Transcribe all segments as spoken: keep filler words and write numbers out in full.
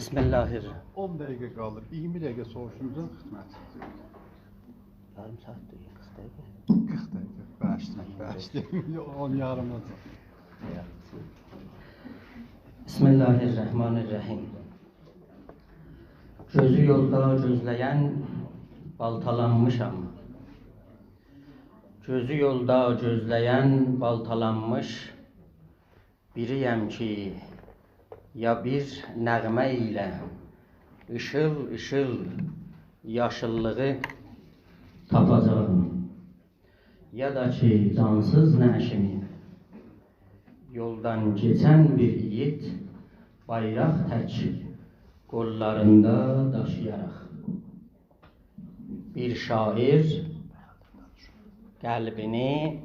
بسم الله الرحمن. اون دقیقه قالیر، اییرمی دقیقه سوروشدوروجاق خدمت. یاریم ساعاتدیر، قیرخ دقیقه. قیرخ دقیقه، باغیشلایین، باغیشلایین. یوخ، اون یاریم اولاجاق. بسم الله الرحمن الرحیم. گؤزو یولدا گؤزله‌ین بالتالانمیشام. گؤزو یولدا گؤزله‌ین بالتالانمیش بیری‌یم کی، یا بیر نغمه ایله ایشیل-ایشیل یاشیللیغی تاپاجاغام، یا دا کی، جانسیز نعشیمی یولدان کئچن بیر ایگید بایراق تک قوللاریندا داشییاراق. بیر شاعر قلبینی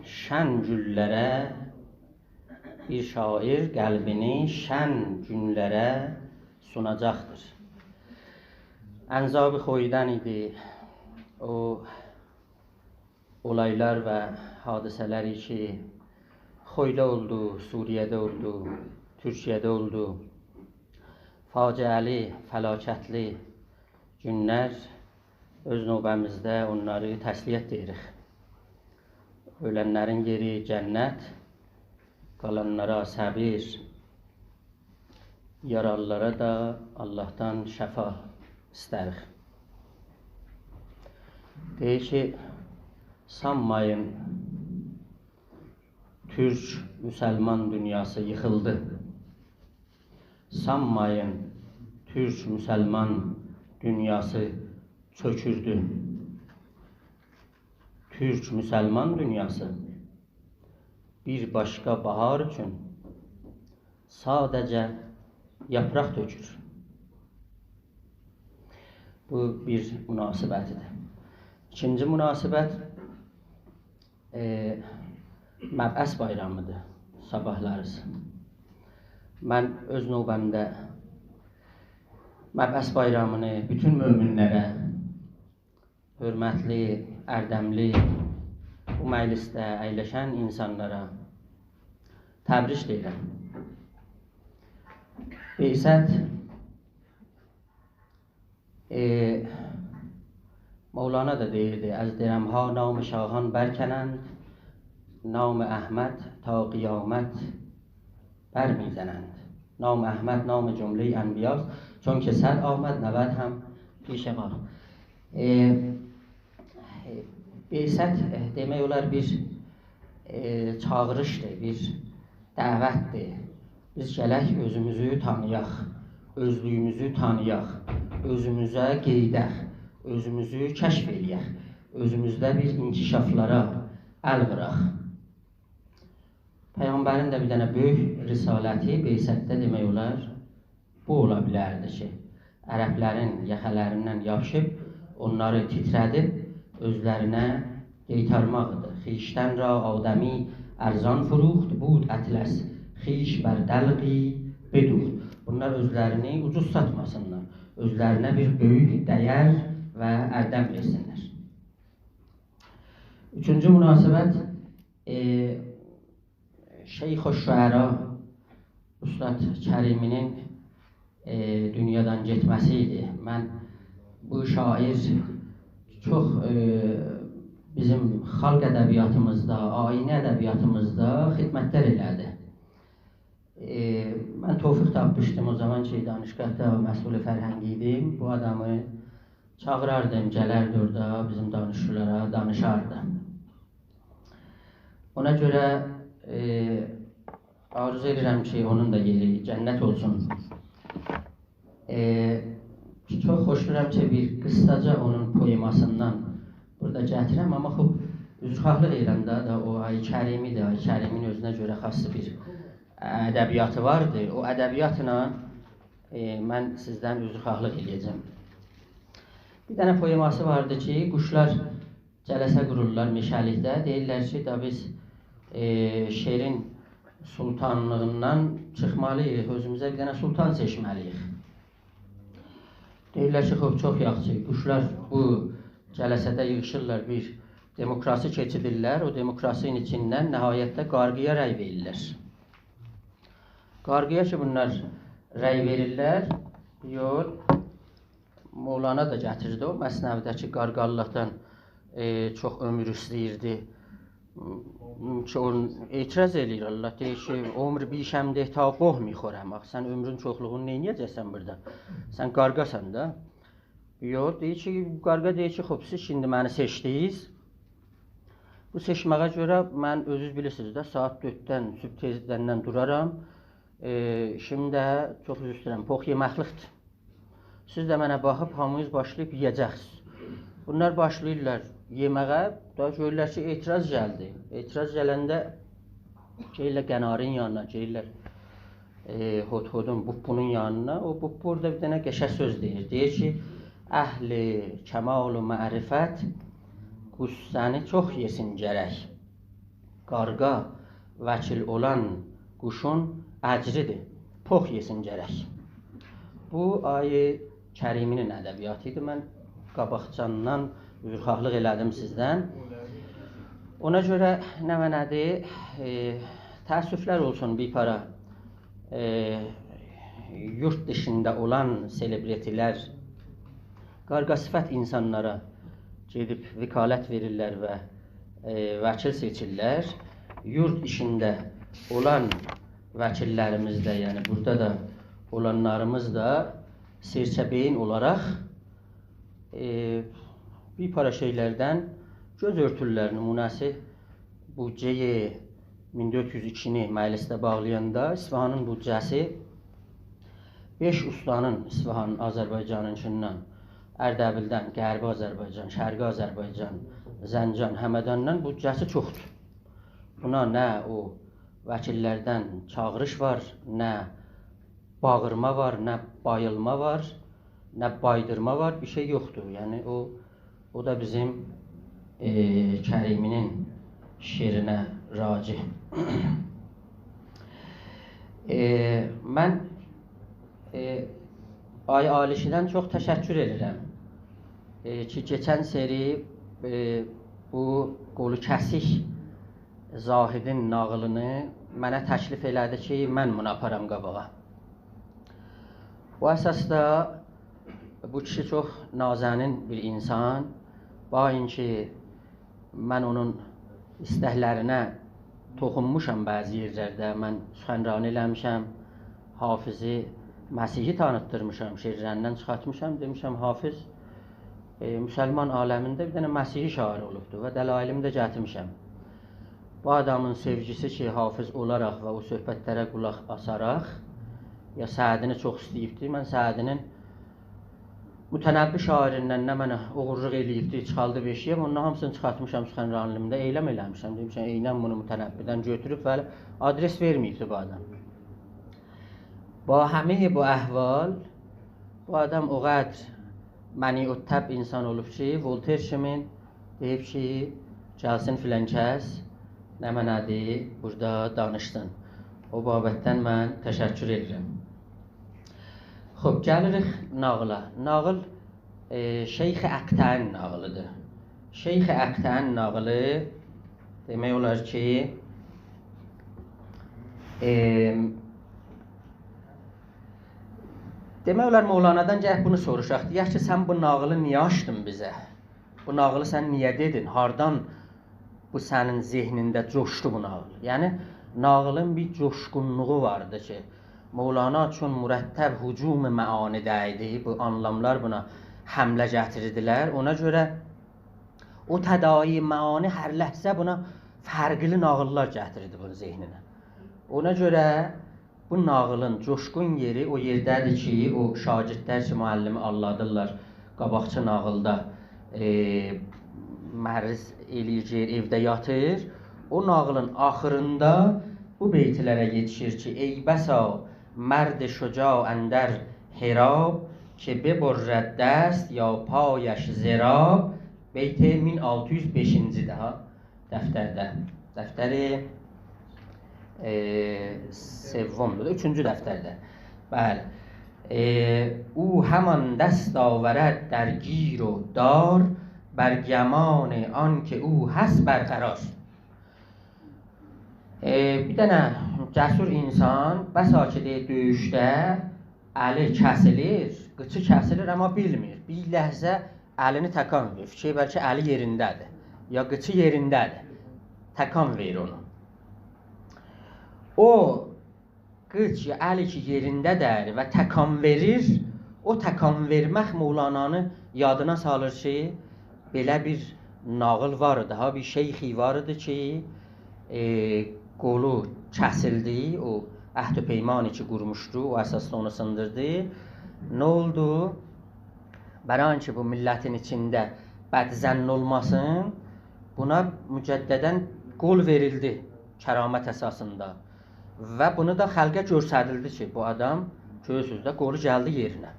شن گونلره، بیر شاعر قلبینی شن گونلره سوناجاقدیر. انزابی خویدن ایدی. او اولایلار و حادثه‌لر کی، خویدا اولدو، سوریه‌ده اولدو، تورکیه‌ده اولدو. فاجعه‌لی، فلاکتلی گونلر، اؤز نوبه‌میزده اونلاری تسلیت دئییریک. اؤلنلرین یئری جنت، قالانلارا صبر، یارالیلارا دا آللاهدان شفا ایستریک. دئییر کی، سانمایین، تورک مسلمان دونیاسی ییخیلدی. سانمایین، تورک مسلمان دونیاسی چؤکوردو. تورک مسلمان دونیاسی بیر باشقا باهار اوچون ساده‌جه یاپراق تؤکور. بو بیر مناسبتیدیر. ایکینجی مناسبت، ائ، مبعث بایرامیدیر، صاباحلاریسی. من اؤز نوبه‌مده مبعث بایرامینی بوتون مؤمنلره، حؤرمتلی، اردملی، بو مجلسده اَیلشن اینسانلارا تبریک دئییرم. بعثت، ائ، مولانا دا دئییردی: «از درم‌ها نام شاهان برکنند، نام احمد تا قیامت برمی‌زنند. نام احمد نام جملهٔ انبیاست، چون که صد آمد نود هم پیش ما.» ائ، ائ، بعثت، ائ، دئمک اولار بیر، ائ، چاغیریشدیر، بیر دعوتدیر. بیز گرک اؤزوموزو تانییاق، اؤزلویوموزو تانییاق، اؤزوموزه قئییدک، اؤزوموزو کشف ائله‌یک، اؤزوموزده بیر انکشافلارا ال ووراق. پیغمبرین ده بیر دنه بؤیوک رسالتی، بعثتده دئمک اولار، بو اولا بیلردی کی، عربلرین یاخالاریندان یاپیشیب، اونلاری تیتره‌دیب، اؤزلرینه قئیتارماقدیر. «خویشتن را آدمی ارزان فروخت، بود اطلس خویش بر دلقی بدوخت.» بونلار اؤزلرینی اوجوز ساتماسینلار، اؤزلرینه بیر بؤیوک دَیر و اردم وئرسینلر. اوچونجو مناسبت، ائ، شیخ‌الشعرا اوستاد کریمی‌نین، ائ، دونیادان گئتمه‌سی ایدی. من بو شاعر چوخ، ائ، بیزیم خالق ادبیاتیمیزدا، آیینی ادبیاتیمیزدا خدمتلر ائله‌دی. ائ، من توفیق تاپمیشدیم او زامان کی، دانشگاهدا مسئول فرهنگی ایدیم. بو آدامی چاغیراردیم، گلردی اورادا بیزیم دانشجولارا دانیشاردی. اونا گؤره، ائ، آرزو ائدیرم کی، اونون دا یئری جنت اولسون. ائ، چوخ خوشلاییرام کی، بیر قیساجا اونون پوئماسیندان بورادا گتیرم، آمما خوب، عذرخواهلیق ائدیرم ده، دا او آقای کریمی ده، آقای کریمی‌نین اؤزونه گؤره خاص بیر ادبیاتی واردی. او ادبیاتلا، ائ، من سیزدن عذرخواهلیق ائله‌یه‌جم. بیر دنه پوئماسی واردی کی، قوشلار جلسه قورورلار مئشه‌لیکده. دئییرلر کی، دا بیز، ائ، شیرین سلطانلیغیندان چیخمالی‌ییق، اؤزوموزه بیر دنه سلطان سئچمه‌لی‌ییک. دئییرلر کی، خوب، چوخ یاخشی. قوشلار بو جلسه‌ده ییغیشیرلار، بیر دموکراسی کئچیریرلر. او دموکراسی‌نین ایچیندن نهایتده قارغایا رأی وئریرلر. قارغایا کی، بونلار رأی وئریرلر. یوخ، مولانا دا گتیردی او مثنوی‌ده کی، قارقا آللاهدان، ائ، چوخ عؤمور ایسته‌ییردی. م، کی، اونون اعتراض ائله‌ییر آللاه، دئییر کی، «عمر بیشم ده تا گه می‌خورم.» آخی سن عؤمرون چوخلوغونو نئینیه‌جکسن بورادا؟ سن قارقاسان دا. یوخ، دئییر کی، قارقا دئییر کی، «خوب، سیز ایندی منی سئچدینیز. بو سئچمه‌یه گؤره من، اؤزونوز بیلیرسینیز ده، ساعات دؤرددن، صبح تئزدندن دورارام. ائ، ایشیم ده، چوخ عذر ایسته‌ییرم، پوخ یئمکلیکدیر. سیز ده منه باخیب هامینیز باشلاییب یئیه‌جکسینیز.» بونلار باشلاییرلار یئمه‌یه، دا گؤرورلر کی، اعتراض گلدی. اعتراض گلنده گئدیرلر قنارین یانینا، گئدیرلر، ائ، هدهدون، بوببونون یانینا. او بوببو اورادا بیر دنه قشنگ سؤز دئییر. دئییر کی، «اهل کمال و معرفت غصه‌نی چوخ یئسین گرک. قارقا وکیل اولان قوشون اجریدیر، پوخ یئسین گرک.» بو آقای کریمی‌نین ادبیاتی ایدی. من قاباقجادان عذرخواهلیق ائله‌دیم سیزدن. اونا گؤره نمنه‌دیر، ائ، تأسفلر اولسون بیر پارا، ائ، یورد دیشیندا اولان سلبریتی‌لر، قارقاصفت اینسانلارا گئدیب وکالت وئریرلر و، ائ، وکیل سئچیرلر. یورد ایچینده اولان وکیللریمیز ده، یعنی بورادا دا اولانلاریمیز دا سئرچه بئیین اولاراق، ائ، بیر پارا شئیلردن گؤز اؤرتورلر. نمونه‌سی، بودجه‌ی مین دؤرد یوز ایکینی مجلسده باغلایاندا اصفهانین بودجه‌سی بئش استانین، اصفهان آذربایجانینکیندن، اردبیلدن، غربی آذربایجان، شرقی آذربایجان، زنجان، همداندان بودجه‌سی چوخدور. بونا نه او وکیللردن چاغیریش وار، نه باغیرما وار، نه باییلما وار، نه بایدیرما وار، بیر شئی یوخدور. یعنی او، او دا بیزیم، ائ، کریمی‌نین شعرینه راجع. ائ، من، ائ، آقای آلیشی‌دن چوخ تشکر ائدیرم، ائ، کی، کئچن سری، ائ، بو قولو کسیک زاهدین ناغیلینی منه تکلیف ائله‌دی کی، من بونو آپارام قاباغا. بو اساسدا بو کیشی چوخ نازنین بیر اینسان. باغین کی، من اونون ایستکلرینه توخونموشام بعضی یئرلرده. من سخنرانی ائله‌میشم، حافظی مسیحی تانیتدیرمیشام، شعرلریندن چیخارتمیشام، دئمیشم، حافظ، ائ، مسلمان عالمینده بیر دنه مسیحی شاعر اولوبدور و دلایلیمی ده گتیرمیشم. بو آدامین سئوگیسی کی، حافظ اولاراق و او صحبتلره قولاق آساراق، یا سعدینی چوخ ایسته‌ییبدی. من سعدینین متنبی شاعریندن نمنه اوغورلوق ائله‌ییبدی، چیخاردیب ائشییه، اونون هامیسینی چیخارتمیشام سخنرانی‌لیغیمدا، اعلام ائله‌میشم. دئمیشم، عیناً بونو متنبی‌دن گؤتوروب و آدرس وئرمه‌ییبدی بو آدام. با همهٔ بو احوال، بو آدام او قدر منیع‌الطبع اینسان اولوب کی، ولتر کیمین دئییب کی، گلسین فلان کس، نمنه‌دیر، بورادا دانیشسین. او بابتدن من تشکر ائدیرم. خوب، گلیریک ناغیلا. ناغیل، ائ، شیخ اقطعین ناغیلیدیر. شیخ اقطعین ناغیلی دئمک اولار کی، ائ، دئمک اولار، مولانادان گرک بونو سوروشاق. دئیک کی، سن بو ناغیلی نییه آچدین بیزه؟ بو ناغیلی سن نییه دئدین؟ هاردان بو سنین ذهنینده جوشدو بو ناغیل؟ یعنی، ناغیلین بیر جوشقونلوغو واردی کی، مولانا چون مرتب هجوم معانی‌ده ایدی، بو آنلاملار بونا حمله گتیردیلر. اونا گؤره او تداعی معانی هر لحظه بونا فرقلی ناغیللار گتیردی بونون ذهنینه. اونا گؤره بو ناغیلین جوشقون یئری او یئرده‌دیر کی، او شاگردلر کی، معلمی آللادیرلار، قاباقکی ناغیلدا، ائ، مریض ائله‌ییر، ائوده یاتیر. او ناغیلین آخیریندا بو بیتلره یئتیشیر کی، «ای بسا مرد شجاع اندر حراب، که ببرد دست یا پایش ز راب.» بیت مین آلتی یوز بئشینجی‌دیر ها. دفترده. دفتر، ائ، سومدور دا، اوچونجو دفترده. بلی. ائ، «او همان دست آورد در گیر و دار، بر گمان آن که او هست برقرار.» ائ، بیر دنه جسور اینسان، بسا کی، دئییر، دؤیوشده الی کسیلیر، قیچی کسیلیر، آمما بیلمیر. بیر لحظه الینی تکان وئریر. فیکیر بلکه الی یئرینده‌دیر، یا قیچی یئرینده‌دیر. تکان وئریر اونو. او قیچ یا الی کی یئرینده‌دیر و تکان وئریر، او تکان وئرمک مولانانی یادینا سالیر کی، بئله بیر ناغیل وار ایدی ها، بیر شیخی وار ایدی کی، ائ، قولو کسیلدی، او عهد و پیمانی کی قورموشدو، او اساسدا اونو سیندیردی. نه اولدو؟ برای اینکه بو میللتین ایچینده بدظن اولماسین، بونا مجدداً قول وئریلدی کرامت اساسیندا. و بونو دا خلقه گؤستریلدی کی، بو آدام، گؤرورسونوز ده، قولو گلدی یئرینه.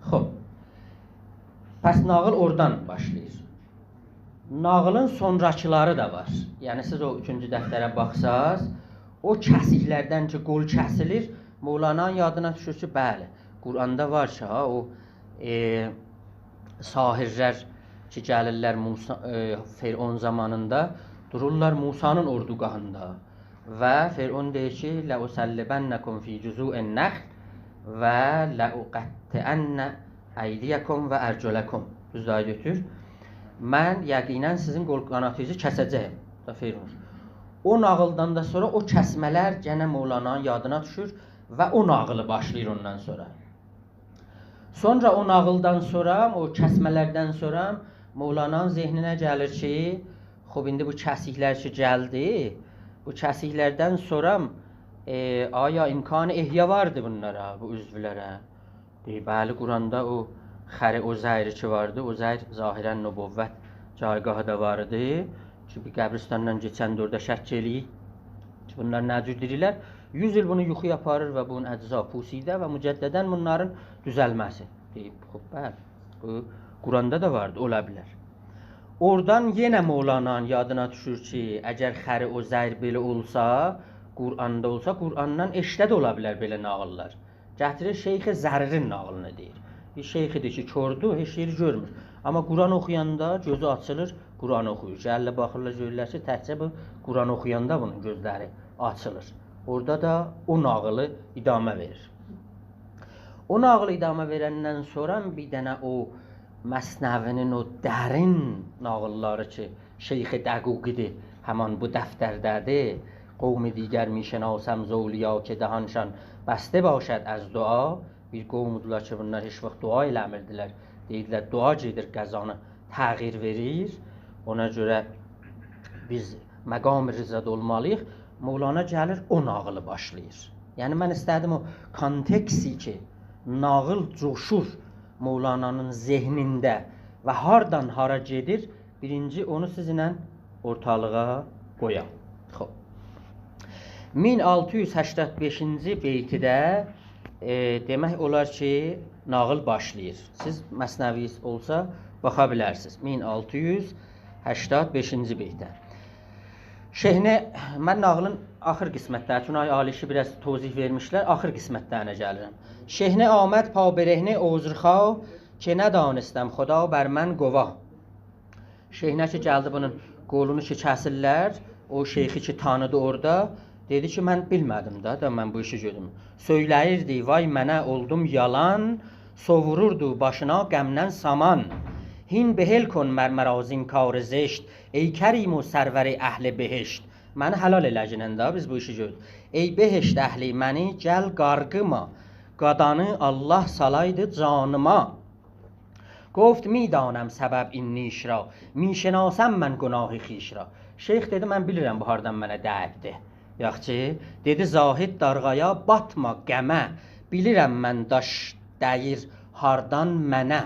خوب. پس ناغیل اورادان باشلاییر. ناغیلین سونراکیلاری دا وار. یعنی سیز او اوچونجو دفتره باخساز، او کسیکلردن کی، قول کسیلیر، مولانانین یادینا دوشور کی، بلی، قرآندا وار کی، ها، او، ائ، ساحرلر کی، گلیرلر موسی، ائ، فرعون زامانیندا، دورورلار موسانین اردوگاهیندا. و فرعون دئییر کی، «لأصلبنکم فی جذوع النخل و لأقطعن أیدیکم و أرجلکم.» دوز ده گؤتور. «من یقیناً سیزین قول قاناتینیزی کسه‌جه‌یم.» دا فرعون. او ناغیلدان دا سونرا او کسمه‌لر گئنه مولانانین یادینا دوشور و او ناغیلی باشلاییر اوندان سونرا. سونرا او ناغیلدان سونرا، او کسمه‌لردن سونرا مولانانین ذهنینه گلیر کی، خوب، ایندی بو کسیکلر کی گلدی، بو کسیکلردن سونرا، ائ، آیا امکان احیا واردی بونلارا، بو عضولره؟ دئییر، بلی، قرآندا او خر عزیر کی واردی، عزیر ظاهراً نبوت جایگاهی دا واردی کی، بیر قبرستاندان کئچنده اورادا شک ائله‌ییر کی، بونلار نه جور دیریلر. یوز ایل بونو یوخویا آپاریر و بونون اجزا پوسیده و مجدداً بونلارین دوزلمه‌سی. دئییب، خوب، بلی، بو قرآندا دا واردی، اولا بیلر. اورادان یئنه مولانانین یادینا دوشور کی، اگر خر عزیر بئله اولسا، قرآندا اولسا، قرآندان ائشیکده ده اولا بیلر بئله ناغیللار. گتیریر شیخ ضریرین ناغیلینی دئییر. بیر شیخیدیر کی، کوردور، هئچ یئری گؤرمور. آمما قرآن اوخویاندا گؤزو آچیلیر، قرآن اوخویور. گلیرلر، باخیرلار، گؤرورلر کی، تکجه بو قرآن اوخویاندا بونون گؤزلری آچیلیر. اورادا دا او ناغیلی ادامه وئریر. او ناغیلی ادامه وئرندن سونرا بیر دنه او مثنوی‌نین او درین ناغیللاری کی، شیخ دقوقی‌دیر، همان بو دفترده‌دیر. «قوم دیگر می‌شناسم ز اولیا، که دهانشان بسته باشد از دعا.» بیر قومدولار کی، بونلار هئچ واخت دعا ائله‌میردیلر. دئییردیلر، دعا گئدیر قضانی تغییر وئریر. اونا گؤره بیز مقام رضادا اولمالی‌ییق. مولانا گلیر، او ناغیلی باشلاییر. یعنی، من ایسته‌دیم او کانتکسی کی، ناغیل جوشور مولانانین ذهنینده و هاردان هارا گئدیر، بیرینجی اونو سیزینله اورتالیغا قویام. خوب. مین آلتی یوز سکسن بئشینجی بیتیده، ائ، دئمک اولار کی، ناغیل باشلاییر. سیز مثنوی‌نیز اولسا، باخا بیلرسینیز. مین آلتی یوز سکسن بئشینجی بیتده. شحنه، من ناغیلین آخیر قسمتلری، چونکی آقای عالی‌شیر بیر آز توضیح وئرمیشلر، آخیر قسمتلرینه گلیرم. «شحنه آمد پابرهنه عذرخواه، که ندانستم خدا بر من گواه.» شحنه کی گلدی بونون قولونو کی کسیرلر، او شیخی کی تانیدی اورادا، دئدی کی، من بیلمه‌دیم ده، دا من بو ایشی گؤردوم. سؤیله‌ییردی، وای منه، اولدوم یالان، سوووروردو باشینا غمدن سامان. هین بحل کن مر مرا زین کار زشت، ای کریم و سرور اهل بهشت. منی حلال ائله‌گینن ده، بیز بو ایشی گؤردوک. ای بهشت اهلی، منی گل قارغیما، قادانی الله سالایدی جانیما. گفت: «می‌دانم سبب این نیش را، می‌شناسم من گناه خویش را.» شیخ دئدی: «من بیلیرم بو هاردان منه دَییبدی.» یاخشی، دئدی: «زاهد دارغایا باتما غمه، بیلیرم من داش دَییر هاردان منه.»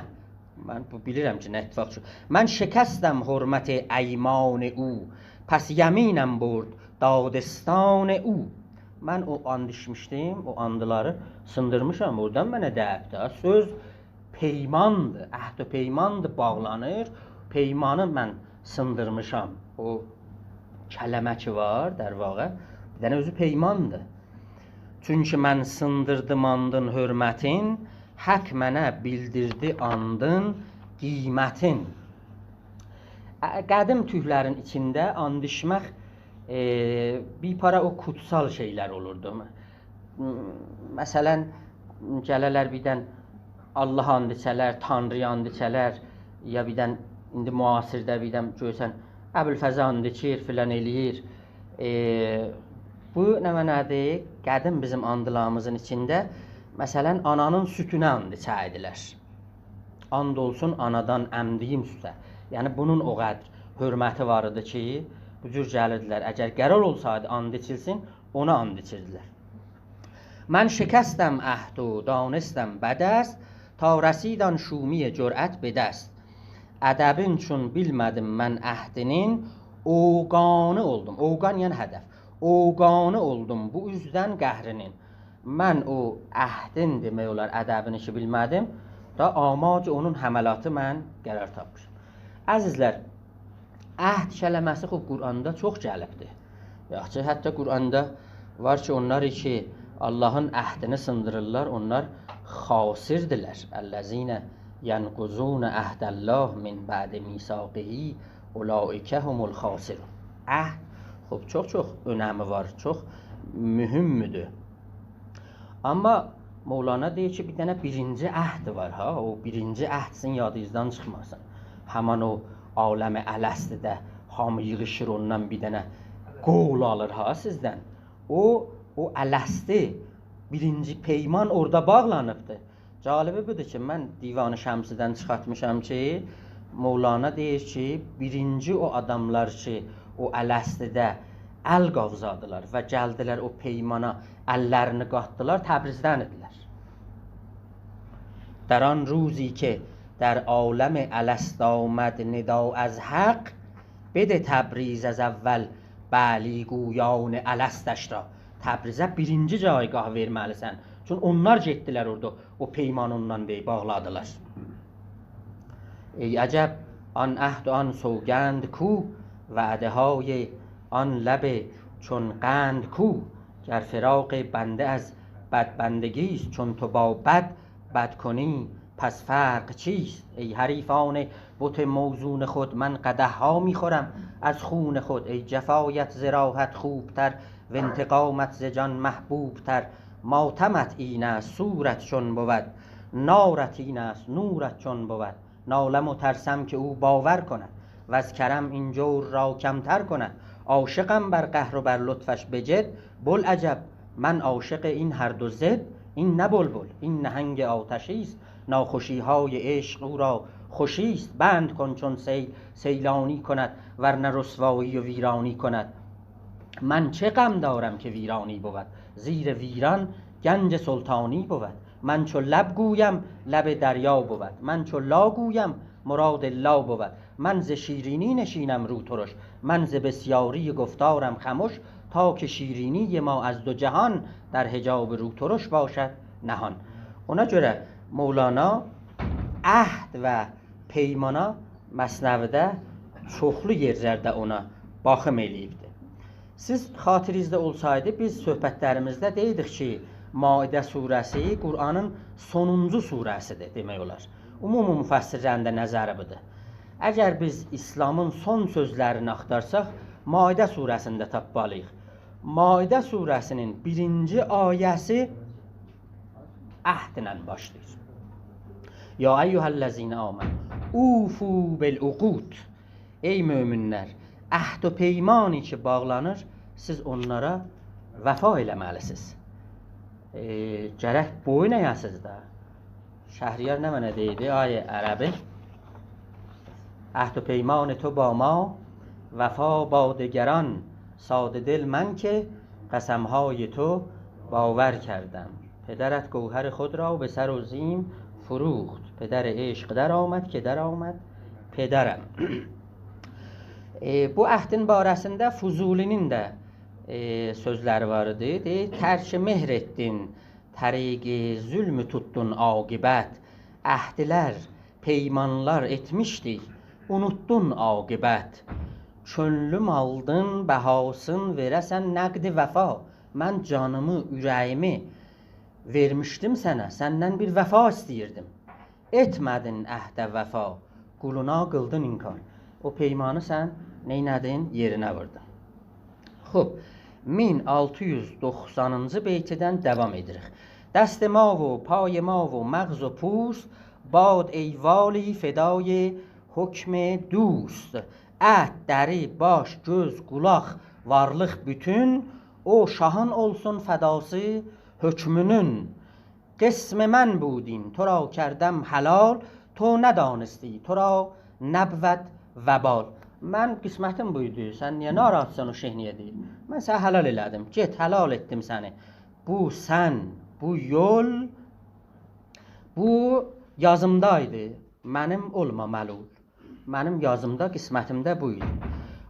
من بو بیلیرم کی، نه اتفاق دوشور. «من شکستم حرمت ایمان او، پس یمینم برد دادستان او.» من او آند ایچمیشدیم، او آندلاری سیندیرمیشام، اورادان منه دَییبدی. سؤز پیماندیر، عهد و پیماندیر، باغلانیر. پیمانی من سیندیرمیشام. او کلمه کی وار، در واقع، بیر دنه اؤزو پیماندیر. «چونکی من سیندیردیم آندین حرمتین، حق منه بیلدیردی آندین قیمتین.» ا، قدیم تورکلرین ایچینده آند ایچمک، ائ، بیر پارا او کوتسال شئیلر اولوردو. م، مثلا، گله‌لر بیردن آللاها آند ایچه‌لر، تانری‌یا آند ایچه‌لر، یا بیردن ایندی معاصرده بیردن گؤرسن ابوالفضله آند ایچیر، فلان ائله‌ییر. ائ، بو نمنه‌دیر؟ قدیم بیزیم آندلاریمیزین ایچینده، مثلا، آنانین سوتونه آند ایچردیلر. «آند اولسون آنادان امدیگیم سوته.» یعنی بونون او قدر حؤرمتی وار ایدی کی، بو جور گلیردیلر. اگر قرار اولسایدی آند ایچیلسین، اونا آند ایچیردیلر. «من شکستم عهد و دانستم بد است، تا رسید آن شومی جرأت به دست.» ادبین چون بیلمه‌دیم من عهدینین، اوغانی اولدوم. اوغان یعنی هدف. اوغانی اولدوم بو اوزدن قهرینین. من او عهدین، دئمک اولار، ادبینی کی بیلمه‌دیم، دا آماج اونون حملاتی من قرار تاپمیشام. عزیزلر، عهد کلمه‌سی خوب قرآندا چوخ گلیبدیر. یاخشی، حتی قرآندا وار کی، اونلار کی آللاهین عهدینی سیندیریرلار، اونلار خاسردیلر. «الذین ینقضون عهد الله من بعد میثاقه اولئک هم الخاسرون.» عهد، خوب، چوخ چوخ اؤنمی وار، چوخ مهمدور. آمما مولانا دئییر کی، بیر دنه بیرینجی عهد وار ها، او بیرینجی عهد سیزین یادینیزدان چیخماسین. همان او عالم الستده هامی ییغیشیر، اوندان بیر دنه قول آلیر ها سیزدن. او، او الستی، بیرینجی پیمان اورادا باغلانیبدیر. جالبی بودور کی، من دیوان شمسی‌دن چیخارتمیشام کی، مولانا دئییر کی، بیرینجی او آداملار کی، او الستده ال قاوزادیلار و گلدیلر او پیمانا، اللرینی قاتدیلار، تبریزدن ایدیلر. «در آن روزی که در عالم الست آمد ندا از حق، بده تبریز از اول بعلی‌گویان الستش را.» تبریزه بیرینجی جایگاهی وئرمه‌لیسن. چون اونلار گئتدیلر اورادا، او پیمانی اوندان دئییب باغلادیلار. «ای عجب آن عهد و آن سوگند کو، وعده‌های آن لب چون قند کو؟ گر فراق بنده از بدبندگی است، چون تو با بد بد کنی، پس فرق چیست؟» «ای حریفان بت موزون خود، من قدح‌ها می‌خورم از خون خود. ای جفایت ز راحت خوبتر، وانتقامت ز جان محبوبتر. ماتمت این است سورت چون بود، نارت این است نورت چون بود. نالم و ترسم که او باور کند، وز کرم این جور را کمتر کند. عاشقم بر قهر و بر لطفش به جد، بوالعجب من عاشق این هر دو ضد. این نه بلبل، این نهنگ آتشی است، ناخوشی‌های عشق او را خوشی است. بند کن چون سیل سیلانی کند، ورنه رسوایی و ویرانی کند. من چه غم دارم که ویرانی بود، زیر ویران گنج سلطانی بود. من چو لب گویم، لب دریا بود، من چو لا گویم، مراد لا بود. من ز شیرینی نشینم روترش، من ز بسیاری گفتارم خمش، تا که شیرینی ما از دو جهان، در حجاب روترش باشد نهان.» اونا گؤره مولانا عهد و پیمانا مثنوی‌ده چوخلو یئرلرده اونا باخیم ائله‌ییبدیر. سیز خاطرینیزده اولسایدی، بیز صحبتلریمیزده دئییردیک کی، مائده سوره‌سی قرآنین سونونجو سوره‌سیدیر، دئمک اولار. عمومی مفسرلرین ده نظری بودور. اگر بیز اسلامین سون سؤزلرینی آختارساق، مائده سوره‌سینده تاپمالی‌ییق. مائده سوره‌سینین بیرینجی آیه‌سی عهدله باشلاییر. «یا ایها الذین آمنوا اوفوا بالعقود.» ای مؤمنلر، عهد و پیمانی کی باغلانیر، سیز اونلارا وفا ائله‌مه‌لی‌سینیز. ائ، گرک بویون اَیه‌سیز ده. شهریار نمنه دئییردی، آی عربی؟ «عهد و پیمان تو با ما، وفا با دگران، ساده دل من که قسم‌های تو باور کردم. پدرت گوهر خود را به سر و سیم فروخت، پدر عشق درآمد که درآمد پدرم.» ائ، بو عهدین باره‌سینده فضولی‌نین ده، ائ، سؤزلری وار ایدی. دئییر: «ترک مهر ائتدین، طریق ظلم توتدون عاقبت. عهدلر، پیمانلار ائتمیشدیک، اونوتدون عاقبت. کؤنلوم آلدین، بهاسین وئره‌سن نقد وفا. من جانیمی، اوره‌ییمی وئرمیشدیم سنه، سندن بیر وفا ایسته‌ییردیم. ائتمه‌دین عهده وفا، قولونا قیلدین انکار.» او پیمانی سن نئینه‌دین؟ یئرینه ووردون. خوب، مین آلتی یوز دوخسانینجی بیتدن داوام ائدیریک. دست ما و پای ما و مغز و پوست، باد ای والی فدای حکم دوست. ات، دری، باش، گؤز، قولاق، وارلیق بوتون، او شاهین اولسون فداسی حکمونون. قسم من بود این، تو را کردم حلال، تو ندانستی، تو را نبود وبال. من قسمتیم بویدو، سن نییه ناراحتسان، او شئیخ نییه دئییر؟ من سنی حلال ائله‌دیم، گئت، حلال ائتدیم سنی. بو سن، بو یول، بو یازیمدایدی. منیم اولما ملول. منیم یازیمدا، قسمتیمده بو ایدی.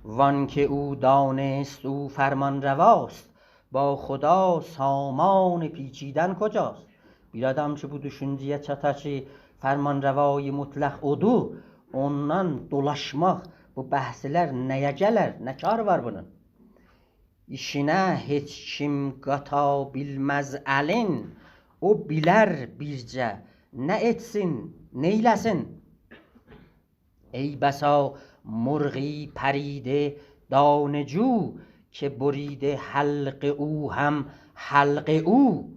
وان که او دانست او فرمانرواست، با خدا سامان پیچیدن کجاست؟ بیر آدام کی، بو دوشونجه‌یه چاتا کی، فرمانروای مطلق اودور، اوندان دولاشماق، بو بحثلر نه‌یه گلر، نه کاری وار بونون؟ ایشینه هئچ کیم قاتا بیلمز الین، او بیلر بیرجه نه ائتسین، نئیله‌سین؟ ای بسا مرغی پریده دانه جو، که بریده حلق او هم حلق او.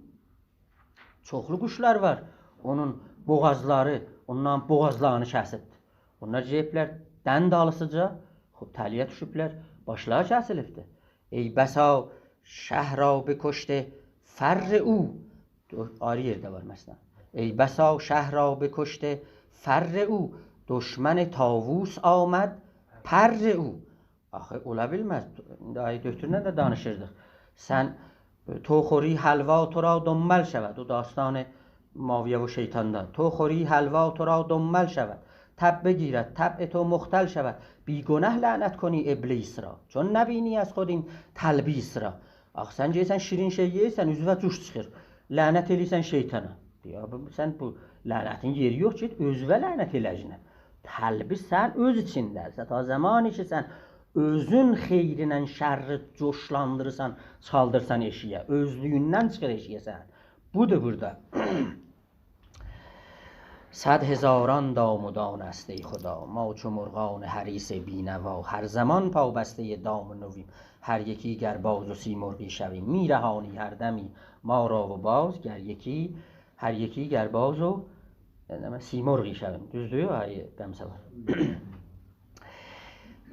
چوخلو قوشلار وار، اونون بوغازلاری، اوندان بوغازلارینی کسیبدیر. اونلار گئدیبلر دن دالیسیجا، خوب، تله‌یه دوشوبلر، باشلاری کسیلیبدیر. ای بسا شه را بکشته فر او، دو-، آیری یئرده وار مثلا. ای بسا شه را بکشته فر او، دشمن طاووس آمد پر او. آخی اولا بیلمز. ایندی آقای دکترله ده دانیشیردیق. سن، تو خوری حلوا تو را دنبل شود. او داستان معاویه و شیطاندان. تو خوری حلوا تو را دنبل شود، تب بگیرد طبع تو مختل شود. بی‌گنه لعنت کنی ابلیس را، چون نبینی از خود این تلبیس را. آخی سن گئدیرسن شیرین شئی یئییرسن، اوزووه جوش چیخیر. لعنت ائله‌ییرسن شیطانا. دئییر، بو، سن بو لعنتین یئری یوخ کی، اؤزووه لعنت ائله‌یه‌جکسن. تلبیس سن اؤز ایچینده‌سن. تا زمانی کی، سن اؤزون خیرینن شری جوشلاندیریرسان، چالدیرسان ائشیگه، اؤزلویوندن چیخیر ائشیگه سن. بودور بورادا. صد هزاران دام و دانه است ای خدا، ما چو مرغان حریص بی‌نوا، هر زمان پابستهٔ دام نویم، هر یکی گر باز و سیمرغی شویم. می‌رهانی هر دمی ما را و باز، گر یکی، هر یکی گر باز و، یعنی، سیمرغی شویم. دوزدور، آقای غمسوار؟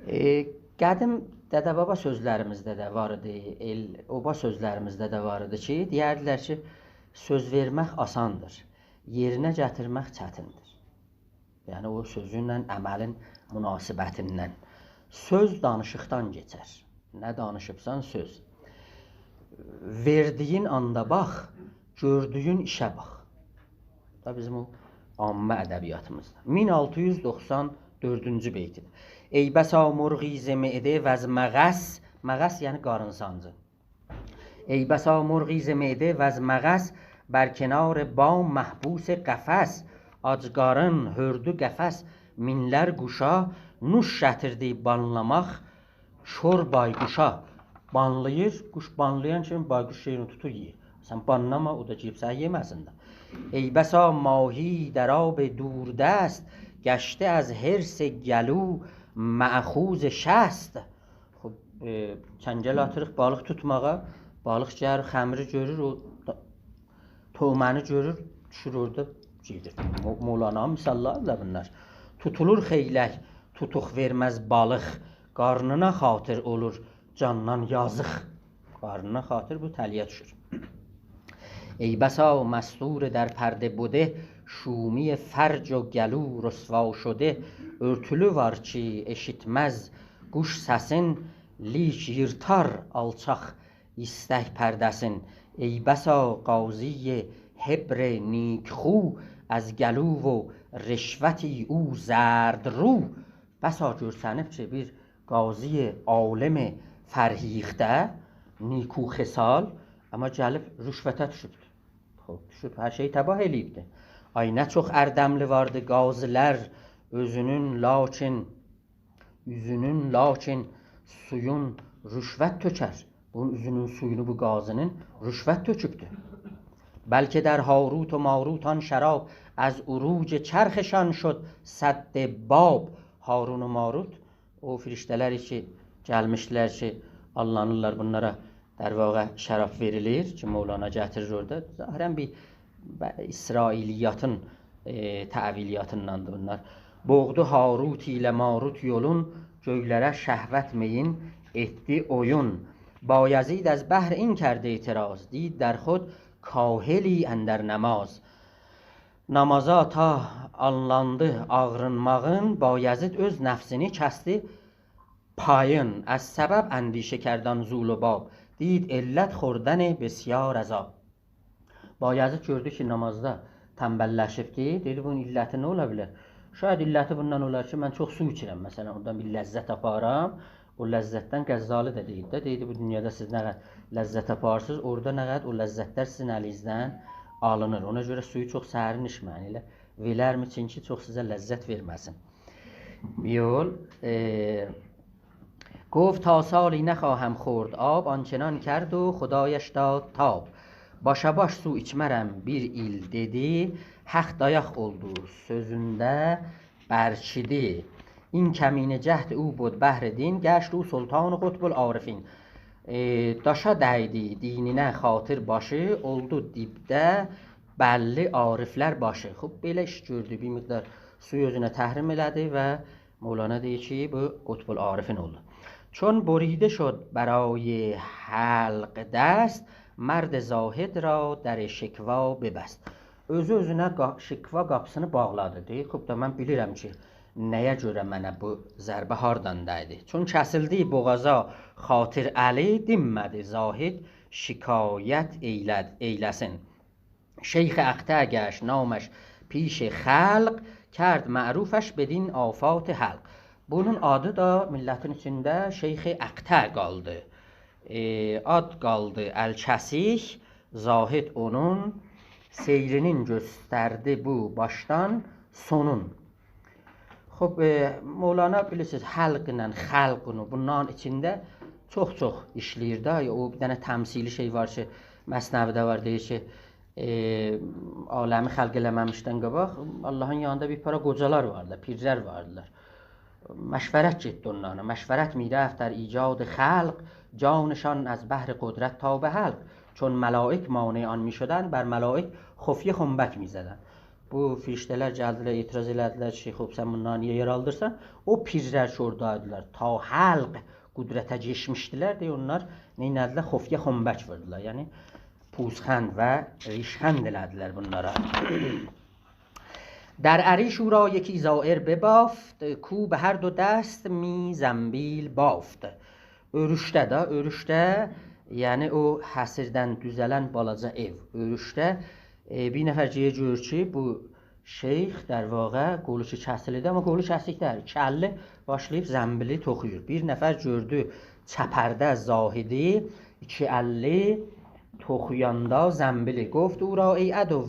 ائ، قدیم دده-بابا سؤزلریمیزده ده وار ایدی، ائل-اوبا سؤزلریمیزده ده وار ایدی کی، دئیردیلر کی، سؤز وئرمک آساندیر، یئرینه گتیرمک چتیندیر. یعنی، او سؤزونله عملین مناسبتیندن. سؤز دانیشیقدان کئچر. نه دانیشیبسان، سؤز. وئردیگین آندا باخ، گؤردویون ایشه باخ. دا بیزیم او عامه ادبیاتیمیزدا. مین آلتی یوز دوخسان دؤردونجو بیتی‌دیر. ای بسا مرغی ز معده وز مغص، مغص یعنی قارین سانجی. ای بسا مرغی ز معده وز مغص، بر کنار بام محبوس قفس. آج قارین، هؤردو قفس، مینلر قوشا، نوش گتیردی بانلاماق، کور بایقوشا. بانلاییر، قوش بانلایان کیمی بایقوش شئیینی توتور، یئییر. سن بانلاما، او دا گیریب سنی یئمه‌سین ده. ای بسا ماهی در آب دوردست، گشته از حرص گلو مأخوذ شست. خوب، ائ، چنگل آتیریق بالیق توتماغا، بالیق گلیر، خمیری گؤرور، او دا طعمه‌نی گؤرور، دوشور اورادا، گئدیر. مو-، مولانانین مثاللاری‌دیر بونلار. توتولور خئیلک، توتوق وئرمز بالیق، قارنینا خاطیر اولور جاندان یازیق. قارنینا خاطیر، بو تله‌یه دوشور. ای بسا مستور در پرده بده، شومی فرج و گلو رسوا شده. اؤرتولو وار کی، ائشیتمز قوش سسین، لیک ییرتار آلچاق ایستک پرده‌سین. ای بسا قاضی حبر نیک‌خو، از گلو و رشوتی او زردرو. بسا گؤرسنیب کی، بیر قاضی عالم فرهیخته، نیکوخصال، اما گلیب رشوته دوشوبدور. خوب، دوشوب، هر شئیی تباه ائله‌ییبدیر. آی، نه چوخ اردملی واردی قاضی‌لر، اؤزونون لاکین، اوزونون لاکین سویون رشوت تؤکر. بونون اوزونون سویونو بو قاضی‌نین رشوت تؤکوبدور. بلکه در هاروت و ماروت آن شراب، از عروج چرخشان شد سد باب. هارون و ماروت، او فرشته‌لر کی، گلمیشدیلر کی، آللانیرلار بونلارا، در واقع شراب وئریلیر کی، مولانا گتیریر اورادا. ظاهراً بیر، بیر اسرائیلیاتین، ائ، تأویلیاتینداندیر بونلار. «بوغدو هاروت ایله ماروت یولون، گؤیلره شهوت مئیین ائتدی اویون. بایزید از بهر این کرد اعتراض، دید در خود کاهلی اندر نماز.» نامازا تا آنلاندی آغرینماغین، بایزید اؤز نفسینی کسدی پایین. «از سبب اندیشه کرد آن ذو لباب، دید علت خوردن بسیار از آب.» بایزید گؤردو کی، نامازدا تنبللشیبدی. دئدی: «بونون علتی نه اولا بیلر؟» شاید علتی بوندان اولار کی، من چوخ سو ایچیرم، مثلاً، اوردان بیر لذت آپارام. او لذتدن، غزالی ده دئییر ده، دئییردی: «بو دونیادا سیز نه قدر لذت آپاریرسینیز، اورادا نه قدر او لذتلر سیزین الینیزدن آلینیر. اونا گؤره سویو چوخ سرین ایچمه‌یین، ائله وئلرمی، چونکی چوخ سیزه لذت وئرمه‌سین.» یول، ائ، گفت: «تا سالی نخواهم خورد آب، آنچنان کرد و خدایش داد تاب. باشاباش سو ایچمرم بیر ایل» دئدی، حق دایاق اولدو سؤزونده برکیدی. «این کمینه جهد او بد بهر دین، گشت او سلطان و قطب العارفین.» ائ، داشا دَیدی دینینه خاطیر باشی، اولدو دیبده بللی عارفلر باشی. خوب، بئله ایش گؤردو، بیر مقدار سویو اؤزونه تحریم ائله‌دی و مولانا دئییر کی، بو قطب العارفین اولدو. «چون بریده شد برای حلق دست، مرد زاهد را در شکوی ببست.» اؤزو اؤزونه قا-، شکوی قاپیسینی باغلادی. دئییر: «خوب دا، من بیلیرم کی، نه‌یه گؤره منه بو ضربه هاردان دَیدی.» «چون کسیلدی بوغازا خاطیر الی، دینمه‌دی زاهد شکایت ائیلد-، ائیله‌سین. شیخ اقطع گشت نامش پیش خلق، کرد معروفش بدین آفات حلق.» بونون آدی دا میللتین ایچینده شیخ اقطع قالدی. ائ، آد قالدی ال‌کسیک، زاهد اونون، سیرینین گؤستردی بو باشدان سونون. خوب، ائ، مولانا، بیلیرسینیز، حلق ایله خلق، بونلارین ایچینده چوخ-چوخ ایشله‌ییر ده. او بیر دنه تمثیلی شئی وار کی، مثنوی‌ده وار، دئییر کی، ائ، عالمی خلق ائله‌مه‌میشدن قاباق آللاهین یانیندا بیر پارا قوجالار واردی، پیرلر واردیلار. مشورت گئتدی اونلارلا. «مشورت می‌رفت در ایجاد خلق، جانشان از بهر قدرت تا به حلق. چون ملائک مانع آن می‌شدند، بر ملائک خفیه خنبک می‌زدند.» بو فرشته‌لر گلدیلر، اعتراض ائله‌دیلر کی، «خوب، سن بونلاری نییه یارادیرسان؟» او پیرلر کی، اورادایدیلار، تا حلق قدرته کئچمیشدیلر، دئییر، اونلار نئینه‌دیلر؟ خفیه خنبک ووردولار. یعنی، پوزخند و ریشخند ائله‌دیلر بونلارا. «در عریش او را یکی زایر ببافت، کو به هر دو دست می زنبیل بافت.» اؤروشده ده، اؤروشده، یعنی او حصیردن دوزه‌لن بالاجا ائو. اؤروشده، ائ، بیر نفر گئدیر گؤرور کی، بو شیخ، در واقع، قولو کی کسیلیدی، آمما قولو کسیک دئییل. ایکی اللی باشلاییب زنبیلی توخویور. بیر نفر گؤردو چپرده زاهدی، ایکی اللی توخویاندا زنبیلی. «گفت او را ای عدو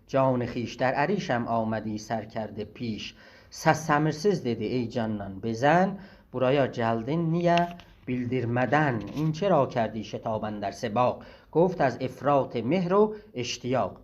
جان خویش، در عریشم آمدی سرکرده پیش.» سس سمیرسیز دئدی: «ای جانان، بزن، بورایا گلدین نییه بیلدیرمه‌دن؟ این چرا کردی شتاب اندر سباق؟» «گفت از افراط مهر و اشتیاق.»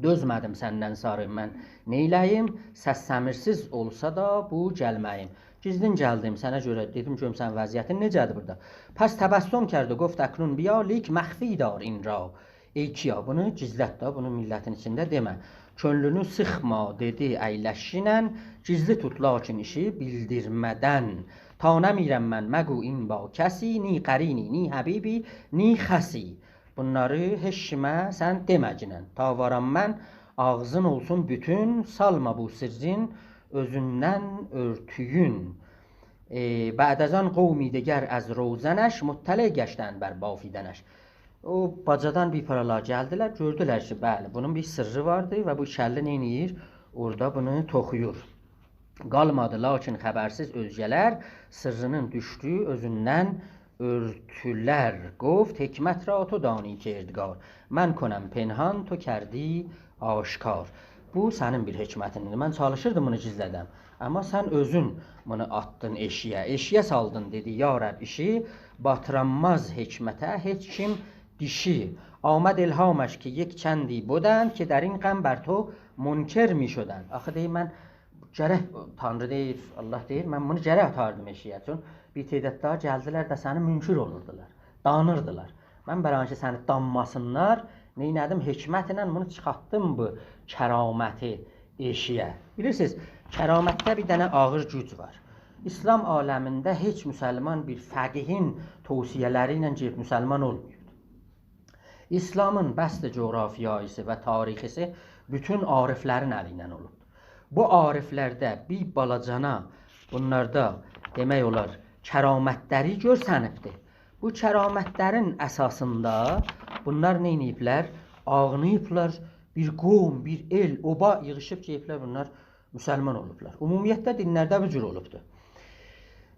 دؤزمه‌دیم سندن ساری من نئیله‌ییم، سس سمیرسیز اولسا دا بو گلمه‌ییم. گیزلین گلدیم سنه گؤره، دئدیم گؤروم سنین وضعیتین نئجه‌دیر بورادا. «پس تبسم کرد و گفت اکنون بیا، لیک مخفی دار این را ای کیا.» بونو گیزلت ده، بونو میللتین ایچینده دئمه. «کؤنلونو سیخما» دئدی ایلشگینن، «گیزلی توت لاکین ایشی بیلدیرمه‌دن. تا نمیرم من مگو این با کسی، نی قرینی، نی حبیبی، نی خسی.» بونلاری هئچ کیمه سن دئمه‌گینن. «تا وارام من، آغزین اولسون بوتون، سالما بو سرّین اؤزوندن اؤرتویون.» ائ، «بعد از آن قومی دگر از روزنش، مطلع گشتند بر بافیدنش.» او باجادان بیر پارالار گلدیلر، گؤردولر کی، بلی، بونون بیر سرّی واردی و بو ایکی اللی نئینیر؟ اورادا بونو توخویور. «قالمادی لاکین خبرسیز اؤزگه‌لر، سرّینین دوشدو اؤزوندن اؤرتولر. گفت حکمت را تو دانی کردگار، من کنم پنهان تو کردی آشکار.» بو سنین بیر حکمتین ایدی. من چالیشیردیم بونو گیزله‌دم. آمما سن اؤزون بونو آتدین ائشیگه. ائشیگه سالدین، دئدی، یا رب، ایشی، باتیرانماز حکمته هئچ کیم دیشی. «آمد الهامش که یک چندی بدند، که در این غم بر تو منکر می‌شدند.» آخی دئییر، من گرک، تانری دئییر، آللاه دئییر، من بونو گرک آتاردیم ائشیگه. چون بیر تعداد داها گلدیلر ده سنی منکر اولوردولار. دانیردیلار. من برای اینکه سنی دانماسینلار، نئینه‌دیم؟ حکمتله بونو چیخارتدیم بو کرامتی ائشییه. بیلیرسینیز، کرامتده بیر دنه آغیر گوج وار. ایسلام عالمینده هئچ مسلمان بیر فقیهین توصیه‌لری ایله گئدیب مسلمان اولماییب. ایسلامین بسط جغرافیایی‌سی و تاریخی‌سی بوتون عارفلرین الی ایله اولوبدور. بو عارفلرده بیر بالاجانا، بونلاردا دئمک اولار، کرامتلری گؤرسنیبدیر. بو کرامتلرین اساسیندا بونلار نئینییبلر؟ آغلاییبلار، بیر قوم، بیر ائل، اوبا ییغیشیب گئدیبلر، بونلار مسلمان اولوبلار. عمومیتله دینلرده بو جور اولوبدور.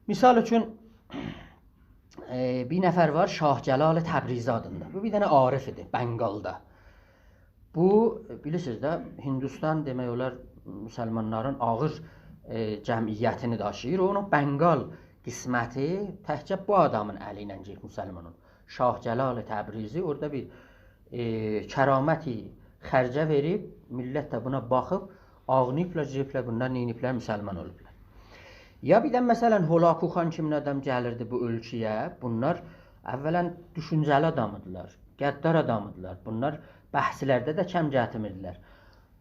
مثال اوچون، ائ، بیر نفر وار، شاه جلال تبریزی آدیندا. بو بیر دنه عارف ایدی بنگالدا. بو، بیلیرسینیز ده، هندوستان دئمک اولار مسلمانلارین آغیر، ائ، جمعیتینی داشیییر. اونون بنگال قسمتی تکجه بو آدامین الی ایله گئدیب مسلمان اولوب. شاه جلال تبریزی اورادا بیر، ائ، کرامتی خرجه وئریب، میللت ده بونا باخیب، آغلاییبلار، گئدیبلر، بونلار نئینییبلر؟ مسلمان اولوبلار. یا بیر ده، مثلا، هولاکو خان کیمین آدام گلیردی بو اؤلکه‌یه، بونلار اولا دوشونجه‌لی آدام ایدیلر، غدار آدام ایدیلر. بونلار بحثلرده ده کم گتیرمیردیلر.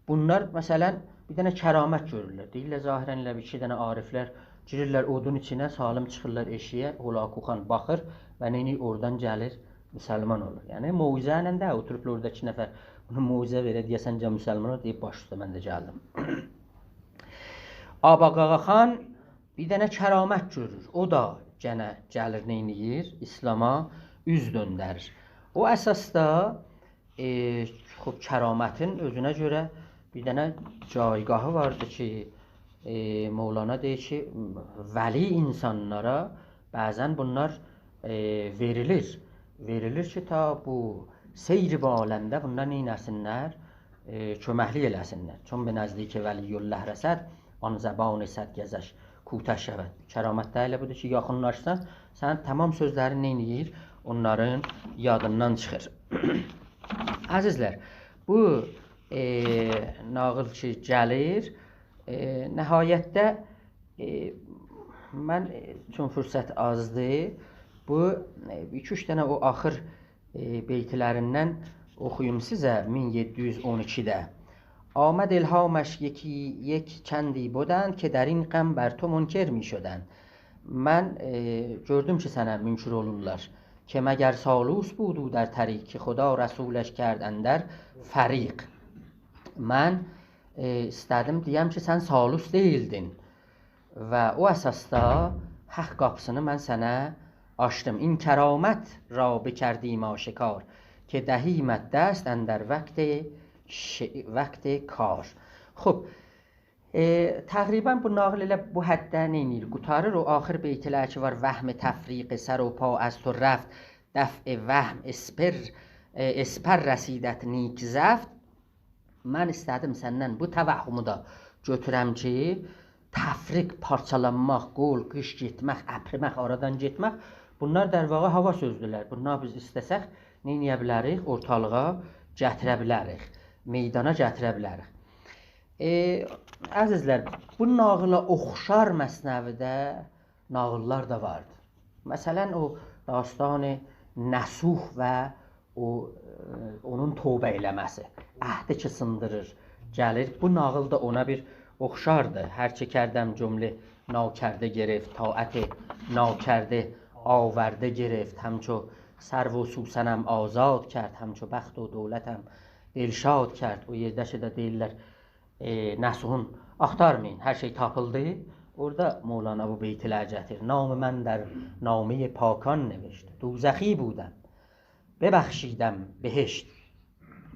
بونلار، مثلا، بیر دنه کرامت گؤرورلر. دئییرلر، ظاهرا ائله بیر ایکی دنه عارفلر گیریرلر اودون ایچینه، سالم چیخیرلار ائشییه، هولاکو خان باخیر و نئینیر؟ اورادان گلیر، مسلمان اولور. یعنی، موعظه ایله ده اوتوروبلار اورادا ایکی نفر بونا موعظه وئره، دئیه‌سن، گل مسلمان اول، دئییب، باش اوسته، من ده گلدیم. آباقاغا خان بیر دنه کرامت گؤرور. او دا گئنه گلیر، نئینیر؟ ایسلاما اوز دؤندریر. او اساسدا، ائ، خوب، کرامتین اؤزونه گؤره بیر دنه جایگاهی واردی کی، ائ، مولانا دئییر کی، ولی اینسانلارا بعضا بونلار، ائ، وئریلیر. وئریلیر کی، تا بو سیر به عالمده بونلار نئینه‌سینلر؟ ائ، کؤمکلیک ائله‌سینلر. چون به نزدیک ولی‌الله رسد، آن زبان صد گزش کوته شود. کرامت ده ائله بودور کی، یاخینلاشسان، سنین تمام سؤزلرین نئینیر؟ اونلارین یادیندان چیخیر. عزیزلر، بو، ائ، ناغیل کی گلیر، ائ، نهایتده، ائ، من، ائ، چون فرصت آزدیر، بو، ائ، ایکی-اوچ دنه او آخیر، ائ، بیتلریندن اوخویوم سیزه، مین یئددی یوز اون ایکیده. آمد الهامش یکی یک چندی بدند، که در این غم بر تو منکر می‌شدند. من، ائ، گؤردوم کی، سنه منکر اولورلار. که مگر سالوس بود او در طریق، که خدا رسولش کرد اندر فریق. من، ائ، ایسته‌دیم دئیم کی، سن سالوس دئییلدین. و او اساسدا حق قاپیسینی من سنه آچدیم. این کرامت را بکردیم آشکار، که دهیمت دست اندر وقت ش-، وقت کار. خوب، ائ، تقریبا بو ناغیل ائله بو حدده نئینیر؟ قوتاریر. او آخیر بیتلر کی وار: «وهم تفریق سر و پا از تو رفت، دفع وهم اسپر، ائ، اسپر رسیدت نیک زفت.» من ایسته‌دیم سندن بو توهمو دا گؤتورم کی، تفریق، پارچالانماق، قول، قیچ گئتمک، اپریمک، آرادان گئتمک، بونلار در واقع هاوا سؤزدولر. بونلاری بیز ایسته‌سک، نئینیه بیلریک؟ اورتالیغا گتیره بیلریک، میدانا گتیره بیلریک. ائ، عزیزلر، بو ناغیلا اوخشار مثنویده ناغیللار دا واردی. مثلا، او داستان نسوح و او، ائ، اونون توبه ائله‌مه‌سی، عهدی کی سیندیریر، گلیر. بو ناغیل دا اونا بیر اوخشاردی. «هر چه کردم جمله ناکرده گرفت، طاعت ناکرده آورده گرفت. همچو سرو و سوسنم آزاد کرد، همچو بخت و دولتم دلشاد کرد.» او یئرده کی ده دئییرلر، ائ، نسوحون «آختارمایین، هر شئی تاپیلدی.» اورادا مولانا بو بیتلری گتیریر: «نام من در نامهٔ پاکان نوشت، دوزخی بودم، ببخشیدم بهشت.»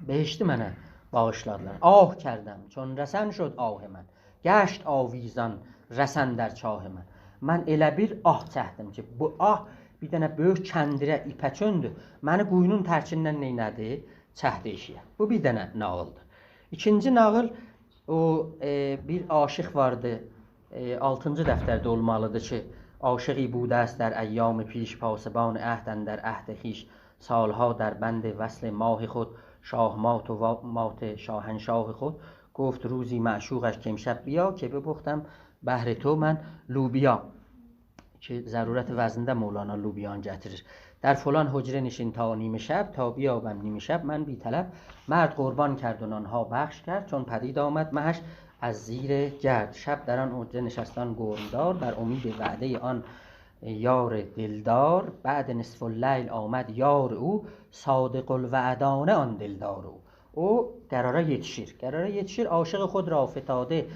بهشتی منه باغیشلادیلار. «آه کردم، چون رسن شد آه من، گشت آویزان رسن در چاه من.» من ائله بیر آه چکدیم کی، بو آه بیر دنه بؤیوک کندیره، ایپه چؤندو. منی قویونون ترکیندن نئینه‌دی؟ چکدی ائشییه. بو بیر دنه ناغیلدیر. ایکینجی ناغیل، او، ائ، بیر عاشق واردی. ائ، آلتینجی دفترده اولمالیدیر کی: «عاشقی بوده است در ایام پیش، پاسبان عهد اندر عهد خویش. سالها در بند وصل ماه خود، شاه‌مات و وا-، مات شاهنشاه خود. گفت روزی معشوقش کامشب بیا، که بپختم بهر تو من لوبیا.» کی ضرورت وزنده مولانا لوبیانی گتیریر. در فلان حجره نشین تا نیمه شب، تا بیابم نیمه شب من بی‌طلب. مرد قربان کرد و نان‌ها بخش کرد، چون پدید آمد مهش از زیر گرد. شب در آن حجره نشست آن گرمدار، بر امید وعدهٔ آن یار دلدار. بعد نصف اللیل آمد یار او، صادق‌الوعدانه آن دلدار او. او قرارا یئتیشیر. قرارا یئتیشیر، عاشق خود را فتاده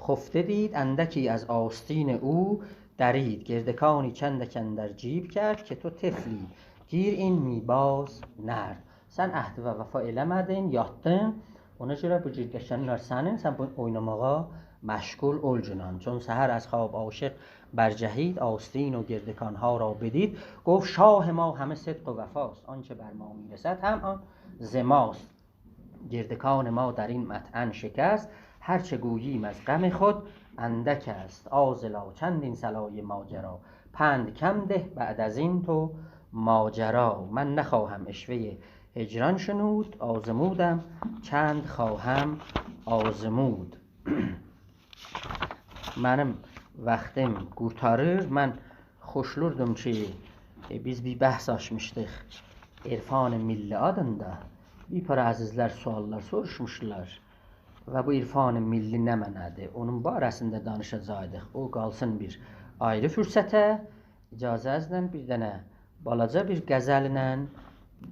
خفته دید، اندکی از آستین او درید. گردکانی چندک اندر جیب کرد، که تو طفلی، گیر این می باز نرد. سن عهد و وفا ائله‌مه‌دین، یاتدین. اونا گؤره بو گردکانلار سنین، سن بو اویناماغا مشغول اولگونان. چون سحر از خواب عاشق برجهید، آستین و گردکان‌ها را بدید. گفت: «شاه ما همه صدق و وفاست، آنچه بر ما می‌رسد هم آن ز ماست.» گردکان ما در این مطعن شکست، هر چه گوییم از غم خود اندک است. عاذلا، چند این صلای ماجرا، پند کم ده، بعد از این تو ماجرا. من نخواهم عشوهٔ هجران شنود، آزمودم چند خواهم آزمود. منیم واختیم قورتاریر. من خوشلوردوم کی، ائ، بیز بیر بحث آچمیشدیق عرفان ملی آدیندا. بیر پارا عزیزلر سؤاللار سوروشموشدولار. و بو عرفان ملی نمنه‌دیر؟ اونون باره‌سینده دانیشاجاقدیق. او قالسین بیر آیری فرصته. اجازه‌نیزله بیر دنه بالاجا بیر غزلله،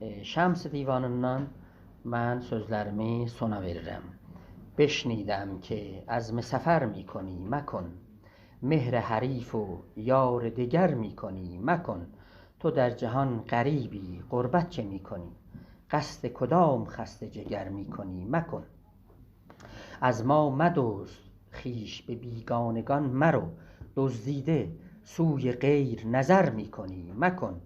ائ، شمس دیوانیندان من سؤزلریمی سونا وئریرم. بشنیدم که عزم سفر می‌کنی، مکن. مهر حریف و یار دگر می‌کنی، مکن. تو در جهان غریبی، غربت چه می‌کنی؟ قصد کدام خسته جگر می‌کنی، مکن. از ما مدزد خویش، به بیگانگان مرو، دزدیده سوی غیر نظر می‌کنی، مکن.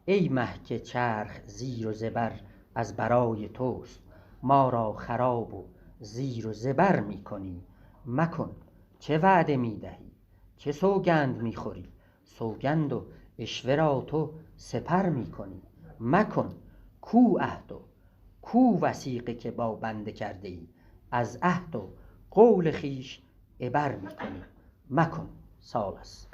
ای مه که چرخ زیر و زبر از برای توست، ما را خراب و زیر و زبر می‌کنی، مکن. چه وعده می‌دهی؟ چه سوگند می‌خوری؟ سوگند و عشوه را تو سپر می‌کنی، مکن. کو عهد و کو وثیقه که با بنده کرده‌ای؟ از عهد و قول خویش عبر می‌کنی، مکن. ساغ اولاسیز.